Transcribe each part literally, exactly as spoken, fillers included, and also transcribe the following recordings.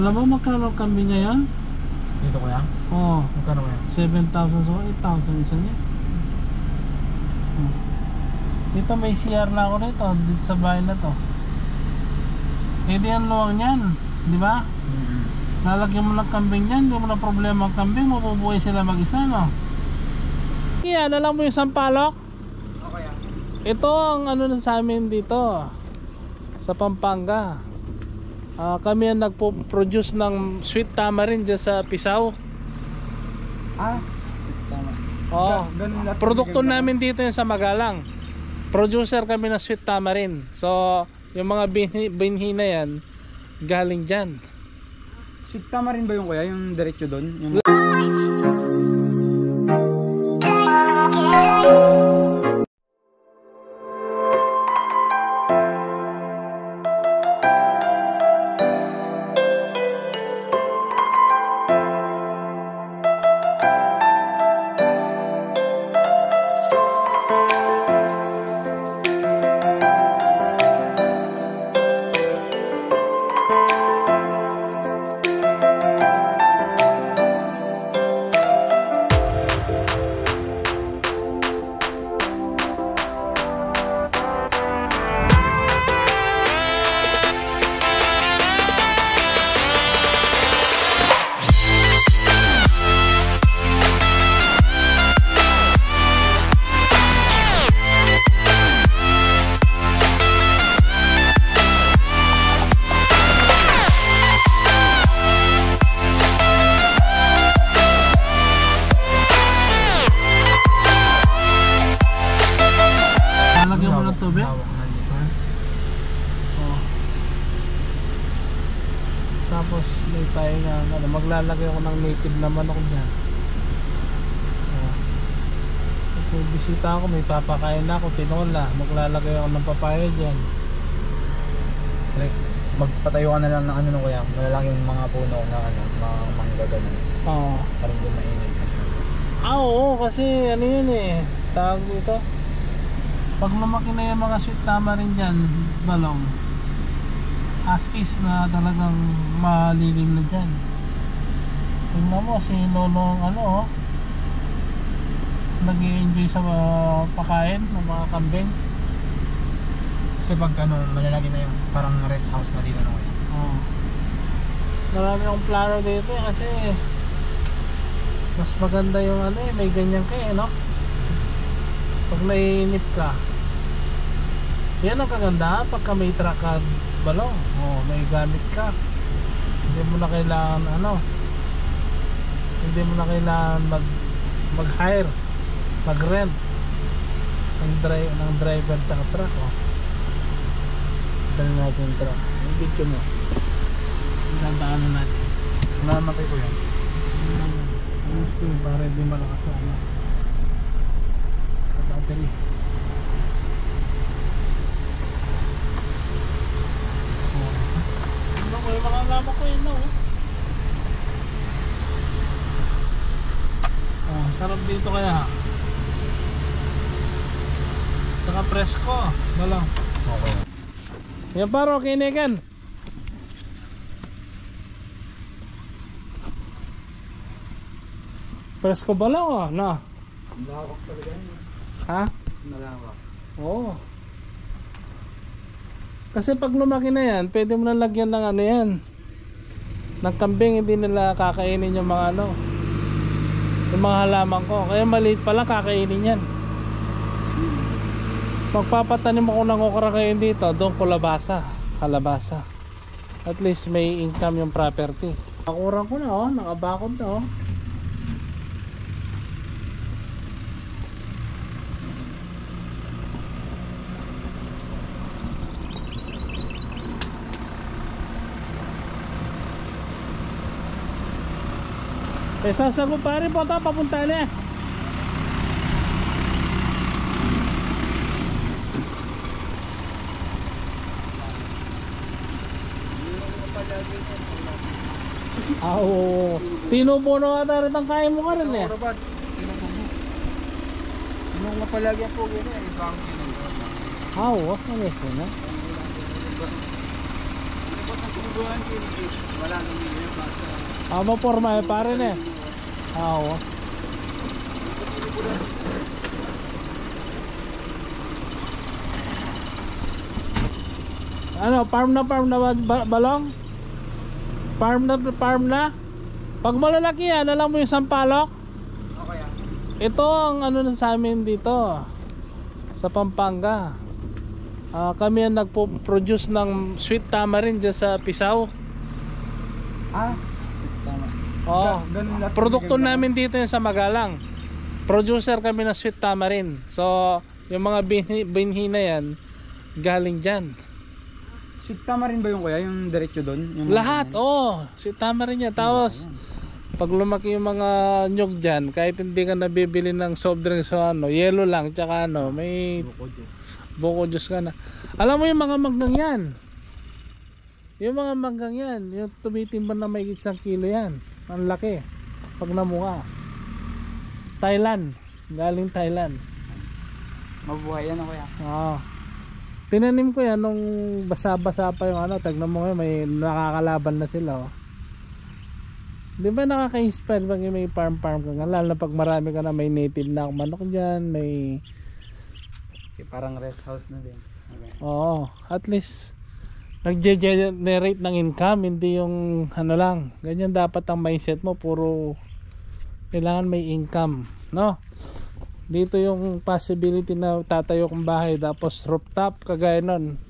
Alam mo magkano ang kambing ngayon? Dito, kuya? Oo. Magkano, kuya? Seven thousand, so eight thousand isa niya. Hmm. Dito may C R na ako dito, dito sa bahay na to. Eh, di ang luwang niyan, di ba? Mm. Lalagyan mo ng kambing niyan, di mo na problema ang kambing, mabubuhay sila mag-isa, no? Kaya na lang mo yung sampalok. Okay, ah. Ito ang ano na sa amin dito sa Pampanga. Ah, kami ang nagpo-produce ng sweet tamarind dyan sa Pisao. Ah, tama. Oo. Ga-, ganun lahat. Produkto namin dito yan sa Magalang. Producer kami ng sweet tamarind. So, yung mga binhi, binhi na yan, galing dyan. Sweet tamarind ba yung, kuya? Yung diretso doon? Yung Lalagyan mo ng tubig? Hawak na dito. Oh. Tapos may tayo nga, ano, maglalagay ako ng native na manok dyan. Oh. Pag may bisita ako, may papakain na ako, tinola. Maglalagay ako ng papaya dyan. Like, magpatayo ka na lang ng ano, no, kuya? Malalaking mga puno na, ano, mga mangga, ganun. Oo. Para hindi mainit. Ah, oo, kasi ano yun eh, tawag dito, pag lumaki na yung mga sweet tamarind dyan, balong, as is na talagang malilim na dyan. Tingnan mo, si Lolo ang ano, oh, nag-i-enjoy sa, ah, pakain ng mga kambing. Kasi pag ano, malalaki na yung parang rest house na dito, no? Oo. Marami akong plano dito eh, kasi mas maganda yung ano eh, may ganyan ka eh, no? Pag naiinip ka. Yan ang kagandahan pagka may truck ka, balong. Oh, may gamit ka. Hindi mo na kailangan, ano, hindi mo na kailangan mag, mag-hire, mag-rent ng dri-, ng driver tsaka truck, oh. Dali natin yung truck. Yung video mo. Dadaanan natin. Namatay ko yan. Ayos ko yun, para hindi malakas sa ano. Sa battery. Oh. Ano ko, yung mga alaman ko yun, no? Oh, sarap dito kaya. Saka presko, balong. Okay. Yan, paro, kinikan. Presko, balong, oh, no? Malawak talaga yun. Ha? Malawak. Oo. Kasi pag lumaki na yan, pwede mo na lagyan ng ano yan, ng kambing, hindi nila kakainin yung mga ano, yung mga halaman ko. Kaya maliit pa lang, kakainin yan. Magpapatanim ako ng okra ngayon dito, doon kalabasa, kalabasa. At least may income yung property. Nakuran ko na, oh, nakabakod na, oh. Eh, sasagot pare, punta, papunta na. Ah, oo. Tinubo na ata rin ang kain mo ka rin eh. Tinong nga palagi ang pugi na eh. Ibang tinong. Ah, oo. Ano yun, sino? Ah, maporma e, pare, ne? Ah, oo. Ano, farm na farm na ba, ba- Balong? Farm na farm na? Pag malalaki yan, alam mo yung sampalok? Ito ang ano na sa amin dito sa Pampanga. Ah, kami ang nagpo-produce ng sweet tamarind dyan sa Pisao. Ah, tama. Oo. Ga- ganun lahat. Produkto namin dito yan sa Magalang. Producer kami ng sweet tamarind. So, yung mga binhi, binhi na yan, galing dyan. Si Tamarin ba yung, kuya? Yung diretso doon? Yung mga lahat, ganyan? Oo. Si Tamarin yan. Tapos, pag lumaki yung mga nyug dyan, kahit hindi ka nabibili ng soft drinks o ano, yelo lang, tsaka ano, may buko juice. Buko juice ka na. Alam mo yung mga manggang yan? Yung mga manggang yan, yung tumitimbang na may isang kilo yan. Ang laki. Pag namunga. Thailand. Galing Thailand. Mabuhay yan, kuya. Oo. Tinanim ko yan nung basa-basa pa yung ano, tignan mo ngayon, may nakakalaban na sila, oh. Di ba nakaka-inspire pag may farm-farm ka nga, lalo na pag marami ka na, may native na manok dyan, may... Okay, parang rest house na din. Okay. Oo, at least, nagje-generate ng income, hindi yung ano lang. Ganyan dapat ang mindset mo, puro kailangan may income, no? Dito yung possibility na tatayo kong bahay, tapos rooftop, kagaya nun.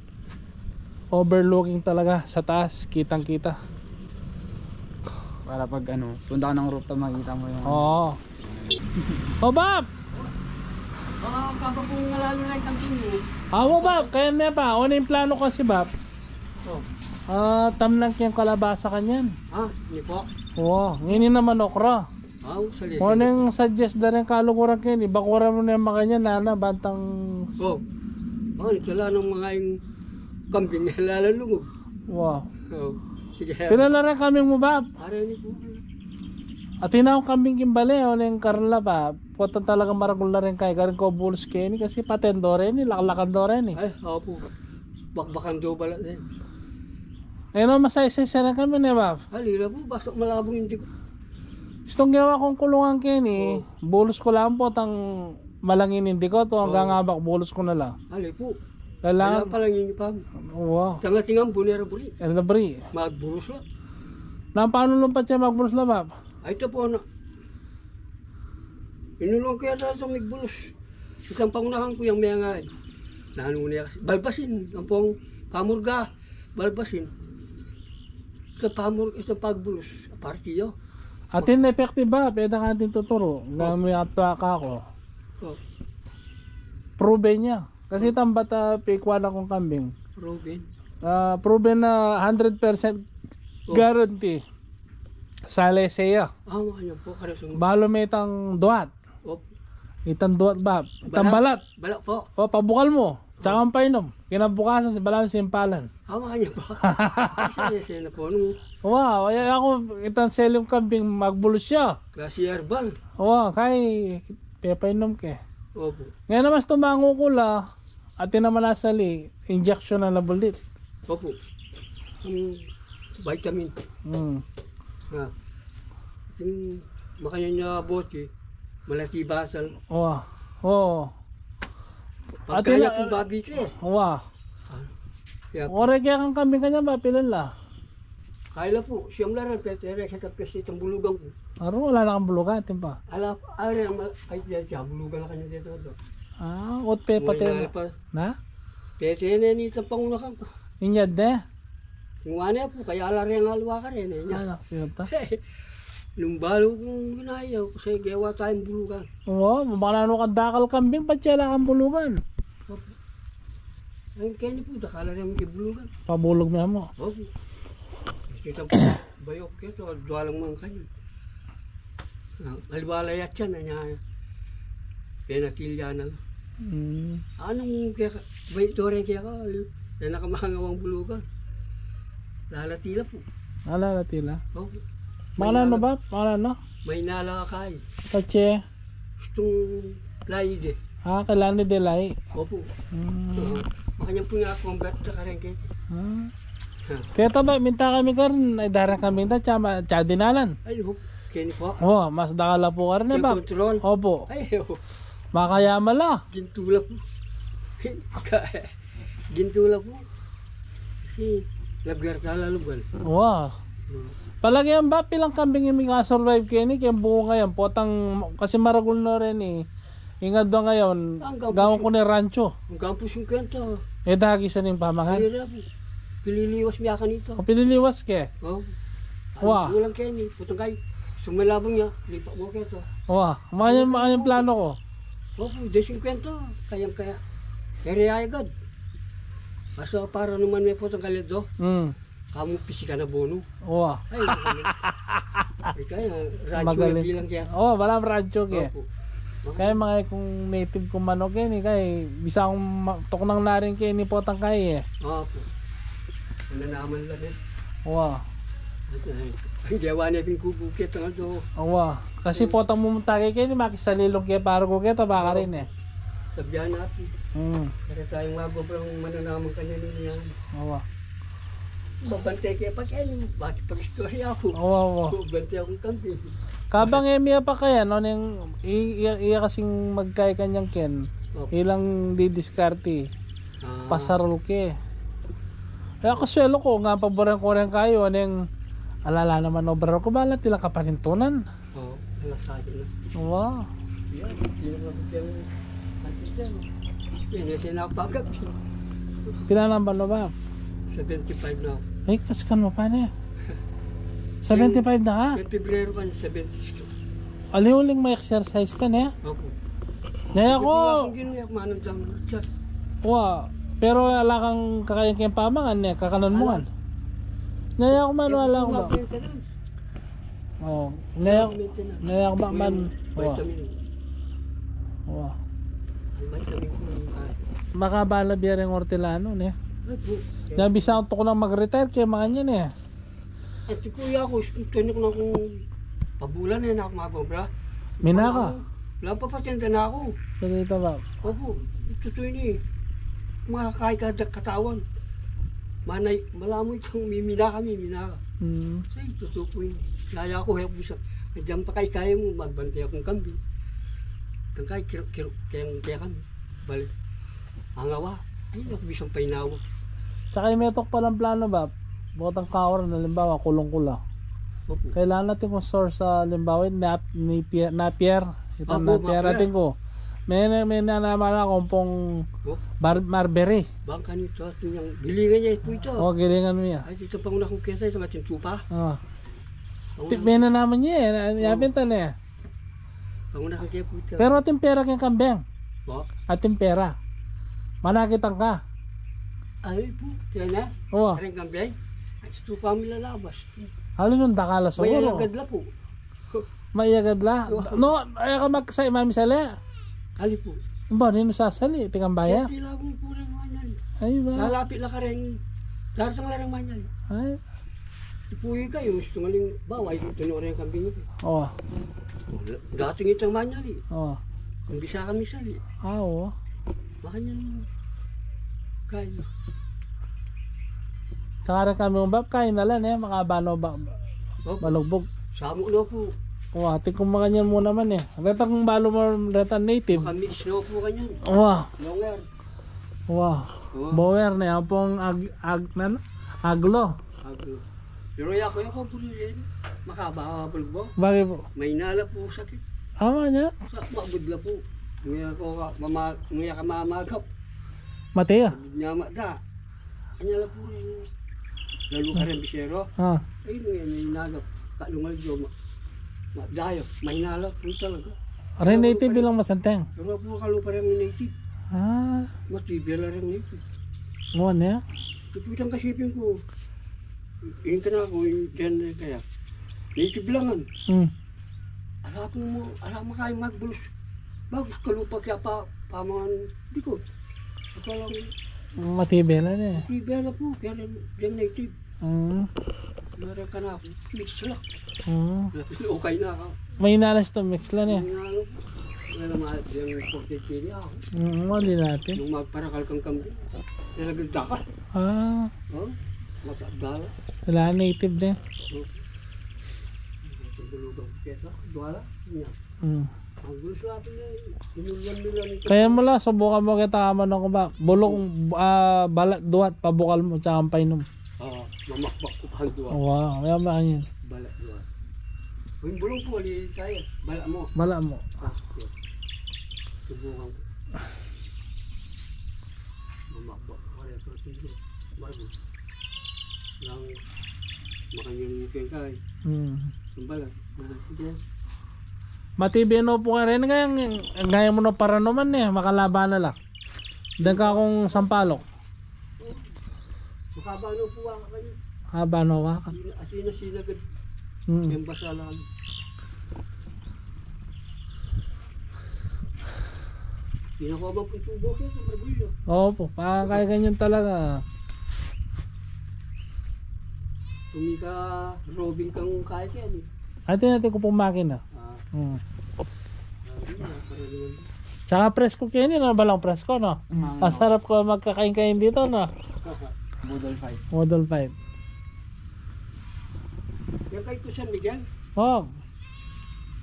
Overlooking talaga sa taas, kitang-kita. Para pag ano, punta ka ng rooftop, makita mo yung ano. Oo. O, Bab! Baka kapag kung nalalo na yung kambing eh. Awa, Bab, kaya na pa. Ano yung plano kasi, Bab? Oh. Ah, tamnang kiyang kalabasa kanyan. Ah, ini po. Oo, ngayon naman okra. Ah, sali-sali. Ano yung suggest na rin kaluguran kayo? Ibakuran mo na yung makanyan, nana, bantang... Oh. Oh, sala ng mga yung kambing na lalalungog. Wow. Oh. Sige. Pila la rin kambing mo, Bab? Para ini po. At tinawag kambing kimbali, o neng karla ba? Puwatan talaga maragul na rin kay garing ko bulos keni kasi patendo rin, eh, laklakan do rin, eh. Ay, opo. Bakbakan do pala, eh. Ayun, no, masaya-saya na kami, ne, Bab? Alila po, basta malabong hindi ko. Itong gawa kong kulungan keni, oh, bulos ko lang po, tang malangin hindi ko, to hanggang, oh, abak, bulos ko na lang. Ali po. Kailangan. Kailangan pala yung ipam. Wow. Tanga tingang bunera buri. Era buri. Magbulos la. Na, paano lumpat siya magbulos la, Bab? Ay, ito po na. Inulong ko yata sa migbulos. Isang pangunahan ko yung may ngayon. Nanu niya kasi. Balbasin. Ang pong pamurga. Balbasin. Sa pamur-, sa pagbulos. Partiyo. Atin effective ba? Pwede ka atin tuturo. Oh. Nga may atwa ka ako. Oh. Proven niya. Kasi tambat, ah, pikwan akong kambing. Proven. Ah, proven na hundred percent, oh, guarantee. Sale siya. Ah, makanya po. Kaya sung- Balo may itang duwat. Op. Itang duwat ba? Itang balat. Balat. Balat po. O, pabukal mo. Tsaka ang painom. Kinabukasan, si balat simpalan. Ah, makanya po. Sale siya na po. Nung... Wow, ay ako, itang selyong kambing, magbulos siya. Klase herbal. Wow, kay pepainom ke. Opo. Ngayon naman, tumango ko la, at naman nasali, injection na nabulit. Opo. Yung vitamin. Hmm. Ah. Yung makanya niya bote, malati basal. Oo. Oo. Pagkaya kung babite. Wa. Ah. Kaya po. Ore kaya kang kambing kanya ba, pilan la? Kaila po, siyam la rin, pero ere, sa tapos itang bulugan ko. Aro, wala na kang bulugan, timpa. Ala, are, ang mal-, ay, diyan siya, bulugan na kanya dito, to. Ah, ot pe, pati na. Na? Pete na ni itang pangunakan ko. Inyad de? Yung wane po, kaya ala rin ang alwa ka rin, eh, niya. Ano, sino ta? Nung balo kong ginayaw, kasi gawa tayong bulugan. Oo, makanano kang dakal kambing, pati ala kang bulugan. Opo. Ang kaya ni po, dakala rin ang bulugan. Pabulog na mo. Opo. Kita po, bayok kaya to, duwalang mga kanya. Ah, aliwala yat yan, anya, penatilya na. Mm. Anong kaya, may ito rin kaya ka, kaya nakamangawang bulugan. Lalatila po. Ah, lalatila. Opo. Manano ba? Manano? May nala kay. Kache? Itong layi de. Ah, kailangan ni Delay. Opo. Mm. Oo. Makanya po nga akong bet sa karengke. Ah. Keta ba, minta kami karin, ay, daring kambing ta, tsaka, tsaka dinalan. Ay, ho. Keni po. O, mas dakal la pu karin, e, Bab? Kontrol. Opo. Ay, ho. Makayama la. Gintu la pu. Gintu la pu. Kasi, labiar ta la lugal. Wa. Hmm. Palage mu ba, pilang kambing ing mika-survive keni, keng bukung a yan, potang, kasi maragul no reni. Ing adwa ngayon, gawan ku ne rancho. Anggang pu singkwenta. E, dagi sa ning pamangan. Ay, ira pu. Pililiwas mi akan ito. O, pililiwas ke? O. Wa. Ay, kulang keni. Potang kay, sumalabang ya, lipat mu keta. Wa. Makanyan, makanyan plano ku. Opu, de singkwenta. Kayang-kaya. Ere ay agad. Kaso para naman me potang kay ledo. Hmm. Kamu pisikan abono. Wa. Ay, ika, rancho. Magaling. Bilang kaya. O, balamu rancho ke. Opu. Kaya mangayap kung native kung manok keni, kaya bisa kung ma-, tuknang na rin keni potang kay, e. Opu. Mananaman la, e. Wa. Ay, gawa ne pin kubu keta nga do. Wa. Kasi potang mumunta ke keni, makisalilong ke para ku keta, baka rin, e. Sabihan natin. Hmm. Para tayong magobrang mananaman kanyan yan. Wa. Mabantay ke pa keni, bakit pag-istorya ku? Awa, awa. Mabantay akung kambing. Kabang e mi apakayan, no, neng i-, iya, iya kasing magkay kanyan ken, opu, ilang didiskarte. Ah. Pasarol ke. Kaya kasuelo ku, nga paboran ku reng kayu, neng alala naman obra ku, bala tila kapanintunan. O, alas satu na. Wa. Yan, di na mabuti ang antik yan. Yan, yan, sinapagap. Pila na ang balo, Bab? Seventy-five na ako. Ay, kaskan mu pa ne. Seventy-five na ka? Yung Pebrero pa, seventy-six. Ali, uling ma-exercise ka ne? Opu. Naya ku. Hindi nga pong ginuya, manang dang Richard. Wa, pero ala kang kakayan keng pamangan ne, kakanan mu ngan. Naya ku man, wala ku ba? Maintenance. O, naya, naya ku ba man? Wa. Vitamin. Wa. Ay, vitamin ko yung, ah. Makabala biya reng ortelano ne. Ay, pu. Naya bisa ku tuknang mag-retire ke makanyan e. Ati kuya ku, iskutan ku na kung pabulan e, na ku magobra. Minaka. Wala pa, patenda na ku. Pwede ita ba? Opu, tutu ini. Makakay ka da katawan. Manay, malamu itang mimina kami, minaka. Hmm. Ay, tutu ku ini. Kaya ku, hep bisa. Diyan pa kay kaya mu, magbantay akung kambing. Kang kay, kiro, kiro, kaya, kaya kami. Bali. Angawa. Ay, aku bisang painawa. Tsaka yung metok palang plano ba? Botang kawaran, halimbawa, kulong-kula. Opu. Kailangan natin kung source sa, halimbawa, yung nap-, ni Pierre, na Pierre. Itang na Pierre, atin ku. May, may nanaman akong pong bar-, marberry. Bang kanito, atin yang gilingan niya ito, ito. O, gilingan mu ya. Ay, ito pang una kong kesa, ito nga tintupa. O. Ti-, may nanaman niya e. Yapin ta ne. Panguna kang kepu ita. Pero atin pera keng kambing? Po? Atin pera. Manakitan ka? Ay pu, kaya na? O. Keng kambing? Ay, stu kami lalabas. Alu nung dakal la siguru. Mayayagad la pu. Mayayagad la? O. No, ay ka magsai mamisali? Ali pu. Ba, ninu sasali? Tikang baya? Kaya tila pu rin manyal. Ay ba? Lalapit la kareng. Daratang la reng manyal. Ay. Ipuwi kayu, gustu nga ling bawa, ituno reng kambing ita. O. Dating itang manyali. O. Kung bisa kami sali. A, o. Makanyan kayu. Tsaka reng kambing, Bab, kayu na la ne, makabano ba, opu, malugbug. Samu na pu. O, atin kung makanyan mu naman e. Retang balu mu, retang native. Makamix na pu kanyan. O. Longer. Wa. O. Boer ne, ampong ag-, ag-, nan-, aglo. Aglo. Pero ya ko, ya ko pu rin. Makaba, abal ba? Bakit pu? Maina la pu sakit. Ama niya? Sa, mabud la pu. Nguya ko ka, mama, nguya ka mamagap. Mati ya? Mabud niya mata. Kanya la pu rin. Lalu ka rin bisero. A. Ay, nguya na inagap. Kalungal jo, ma-, madayo. Maina la pu talaga. Ren native ilang masanteng? Pero puro kalupa reng native. A. Mas bibela reng native. Ngwan ya? Iputang kasiping ku. Ing kanaku, ing diyan kaya. Native langan. Hmm. Ala pu mu, ala makay magbulus. Bagus kalupa kaya pa, pamangan dikut. Ito lang. Matibela ne. Matibela pu, kaya reng, reng native. Mm. Meron ka na, mix lang. Mm. Okay na ako. May inalas to, mix lang eh. Yung ano, wala naman yung pork belly ako. Mm, mali natin. Yung magparakal kang kambing, talagang dakal. Ah. Oh? Mata-, Wala. Wala, native din. Hmm. Ang gulo sa atin yan, tinulungan nila nito. Kaya mu la, subukan mu kita, ano ku ba? Bulung, ah, balat duwat, pabukal mu, tsaka painum. Oo, mamakbak ku pa duwat. Wow, kaya makanyan. Balat duwat. Yung bulung ku, di kaya. Balat mu. Balat mu. Ah, okay. Subukan ku. Mamakbak ku pa rin sa tingin. Bago. Lang makanyan yung kengkay. Hmm. Yung balat. Sige. Matibi no pu karin, kaya, kaya mu no paranuman e, makalaban na la. Deng ka kung sampalok. Makaba no pu wa kanya. Haba no wa ka. Sina, sina, sina gad. Hmm. Yung basa lang. Pinakuha ba pung tubo kaya sa margulyo? Opo, pa, kaya ganyan talaga. Tumika robing kang kaya kaya ni. Atin, atin ku pung makina. Ah. Hmm. Ah, yun na, para naman. Tsaka presko keni, no? Balang presko, no? Mm. Masarap ku magkakain-kain dito, no? Model five. Model five. Yan kay Kuya San Miguel? Oh.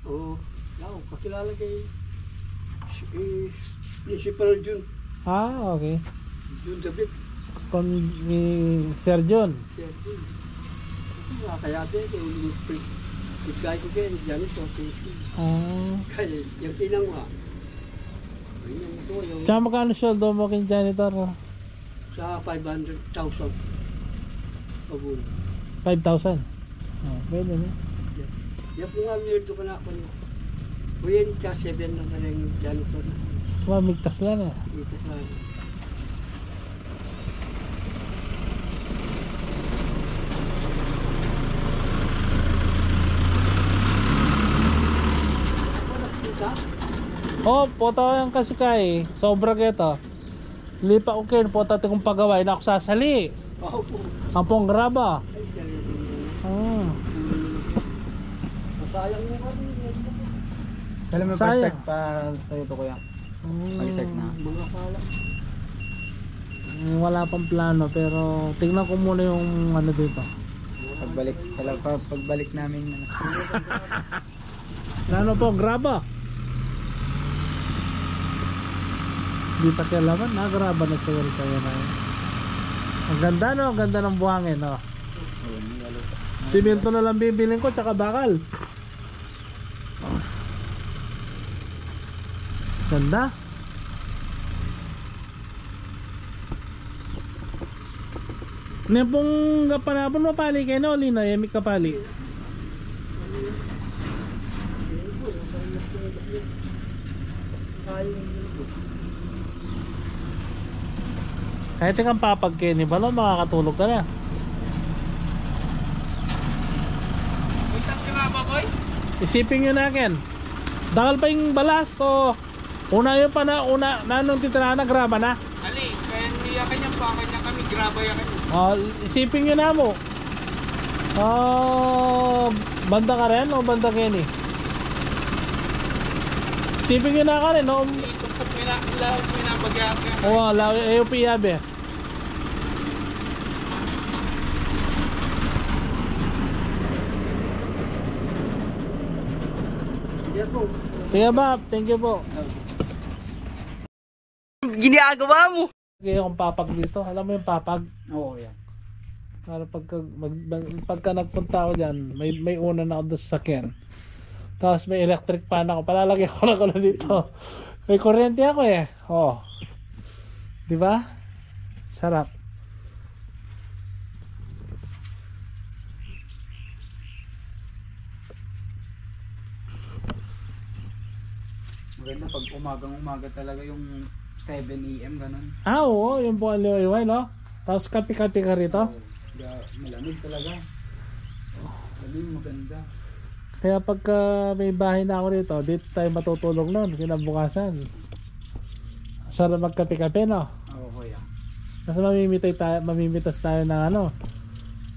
Oo. Yaw, kakilala kay, eh, yung si Pearl Jun. Ah, okay. Jun David. Kon ni Sir Jun. Sir Jun. Ito nga, kaya din, kaya yung pig-, pigkay ko kaya, yung Janet, so, thank you. Ah. Kaya, yung tinang mo, ah. Ayun, ito, yung Tsaka magkano sweldo mo king janitor? Sa five hundred thousand. Pabul. Five thousand? Oh, pwede na. Yan po nga, weird ko na ako. Kuya, yung ka seven lang ka lang janitor na. Wa, migtas lang, ah. Migtas lang. Oh, pota yang kasi kay sobra keta. Lipa ku ken, pota ti kung pagaway na ku sasali. Opo. Ampong graba. Ay, galing. Ah. Masayang mo kami. Alam mo, Sayang. Basta pa tayo to, kuya. Mm. Mag-start na. Mga kala. Mm, wala pang plano, pero tingnan ko muna yung ano dito. Pagbalik, pala, pa-, pagbalik namin, ano. Plano po, graba. Di pa kialaman, nagraba na siguro sa yan, ay. Ang ganda, no? Ang ganda ng buhangin, no? Oo, may alos. Simento na lang bibiling ko, tsaka bakal. Ganda. Ne pung kapanapun, mapali keni, uli na, yemik kapali. Kahit ikang papag keni, balo, makakatulog ka na. Uy, tatsi nga ba, boy? Isipin nyo na, ken. Dakal pa ing balas, o. Una yu pa na, una, nanung titira na, graba na. Ali, kaya niya kanya pa, kanya kami, graba ya kanya. O, isipin yu na mu. Ah, banda ka rin o banda keni? Isipin yu na ka rin, no? Itungkot mi na, ilaw mi na bagya. O, law, A O P yabe. Sige po. Sige, Bap. Thank you po. Ginagawa mo. Lagi akong papag dito. Alam mo yung papag? Oo, yan. Para pagka, mag, mag, pagka nagpunta ako dyan, may, may una na ako doon sa sakyan. Tapos may electric fan ako. Palalagay ko na ko na dito. May kuryente ako eh. Oh. Di ba? Sarap. Maganda pag umagang-umaga talaga yung seven A M, ganun. Ah, oo, yung buwan liwayway, no? Tapos kape-kape ka rito? Oo, ga-, malamig talaga. Ganun, maganda. Kaya pagka may bahay na ako rito, dito tayo matutulog nun, kinabukasan. Sarap magkape-kape, no? Oo, kuya. Kasi mamimitay tayo, mamimitas tayo ng ano.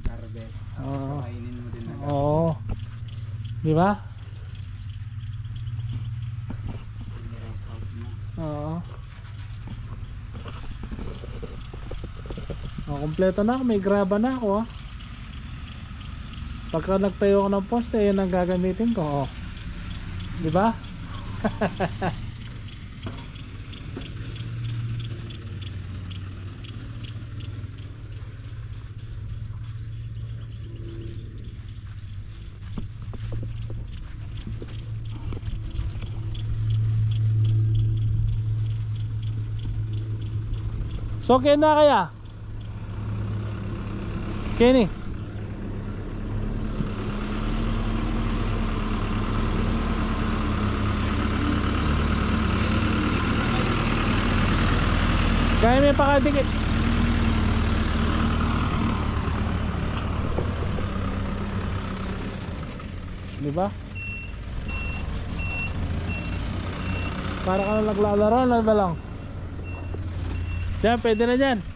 Harvest. Tapos Oo. kakainin mo din agad. Oo. Di ba? May rest house na. Oo. O, kompleto na ako. May graba na ako, ah. Pagka nagtayo ako ng poste, yan ang gagamitin ko, oh. Di ba? So, kaya na kaya? Kenny. Kaya me pakadikit. Di ba? Para ka na naglalaro, ano ba lang? Yan, pwede na yan.